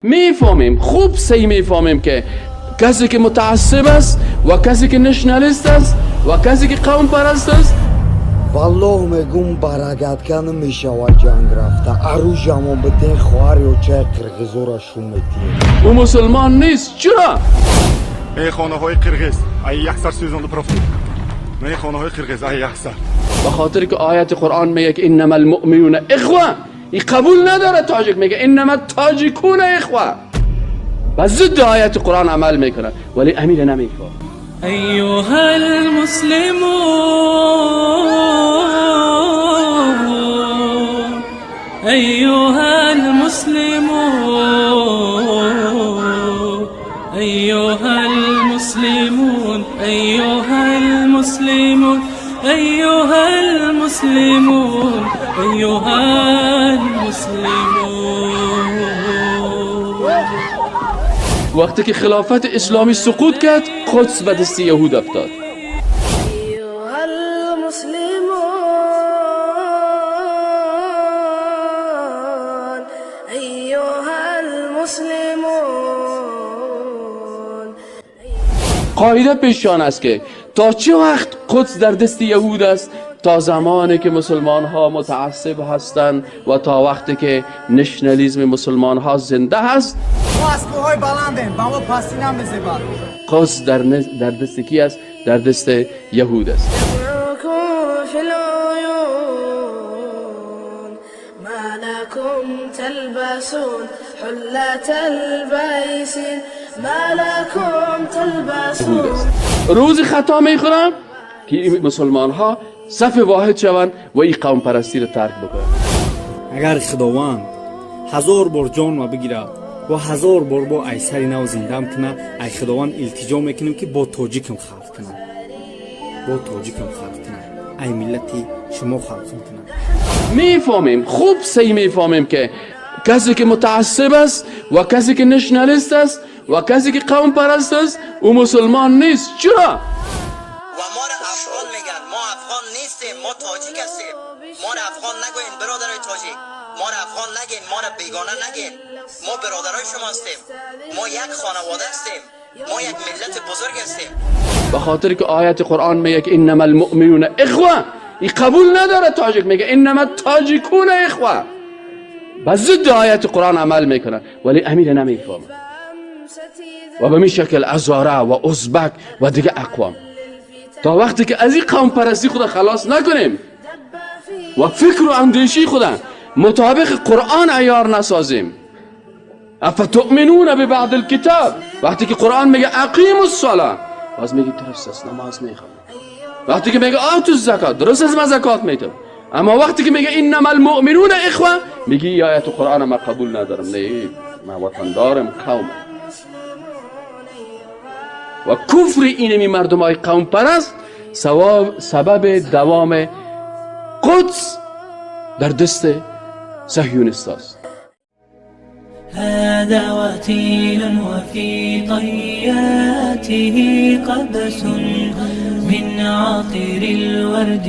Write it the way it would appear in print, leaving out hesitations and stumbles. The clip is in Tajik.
میفهمیم، خوب صحیح میفهمیم که کسی که متعصب است و کسی که nationalist است و کسی که قوم پرست است. Валлоҳ мегум, барагатка намешавад ҷанг рафта. Арӯжамон битен, хоҳар ё чай қирғизора шу метиҳем. او مسلمان نیست. چرا؟ Эй хонаҳои қирғиз, ай яксар сӯзонда профтед. Эй хонаҳои қирғиз, ай яксар. به خاطر که آیت قرآن میگه که انما المؤمنون اخوه. این قبول نداره. تاجک میگه انما التاجکون اخوه و ضد آیت قرآن عمل میکنه، ولی امیر نمیفهمه. أيها المسلمون، أيها المسلمون، أيها المسلمون، أيها المسلمون، أيها المسلمون، أيها المسلمون. وقتی که خلافت اسلامی سقوط کرد، قدس به دست یهود افتاد. أيها المسلمون، أيها المسلمون. قاعده پیشان است که تا چه وقت قدس در دست یهود است؟ تا زمانی که مسلمان ها متعصب هستند و تا وقتی که nationalism مسلمان ها زنده هست. ما از کوههای بلندیم، به ما پستی نمیزیبد. قدس در دست کی است؟ در دست یهود است. دمعكم في العيون، ما لكم تلبسون حلة البيس، ما لكم یهود تلبسون است. روز خطا میخورم که این مسلمان ها صف واحد شوند و این قوم پرستی رو ترک بکنند. Агар Худованд ҳазор бор ҷонма бигирад ва ҳазор бор бо ай сари нав зиндам кунад, ай Худованд илтиҷо мекунем, ки бо тоҷикам халқ кунад, бо тоҷикам халқ кунад, ай миллати шумо халқ кунад. میفهمیم، خوب صحیح میفهمیم که کسی که متعصب است و کسی که nationalist است و کسی که قوم پرست است، او مسلمان نیست. چرا؟ و ما را افغان میگن. ما افغان نیستیم، ما تاجیک هستیم. ما را افغان نگوین، برادرای تاجیک. ما را افغان نگین، ما را بیگانه نگین. ما برادرای شما هستیم. ما یک خانواده هستیم، ما یک ملت بزرگ هستیم. به خاطر که آیت قرآن میگه که انما المؤمنون اخوه. این قبول نداره. تاجک میگه انما التاجکون اخوه و ضد آیت قرآن عمل میکنه، ولی امیر نمیفهمه. و به می شکل هزاره و ازبک و دیگه اقوام. تا وقتی که از این قوم پرستی خود خلاص نکنیم و فکر و اندیشی خود مطابق قرآن عیار نسازیم. افتؤمنون ببعض الكتاب. وقتی که قرآن میگه اقیموا الصلاه، باز میگه درست است، نماز میخوام. وقتی که میگه آتوا الزکات، درست است، من زکات میتم. اما وقتی که میگه انما المؤمنون اخوه، میگه ای آیت قرآن ما قبول ندارم، نه، من وطن دارم، قوم. و کفر اینمی مردم های قوم پرست سبب دوام قدس در دست صهیونیست است. هذا وتين وفي طياته قبس من عطر الورد.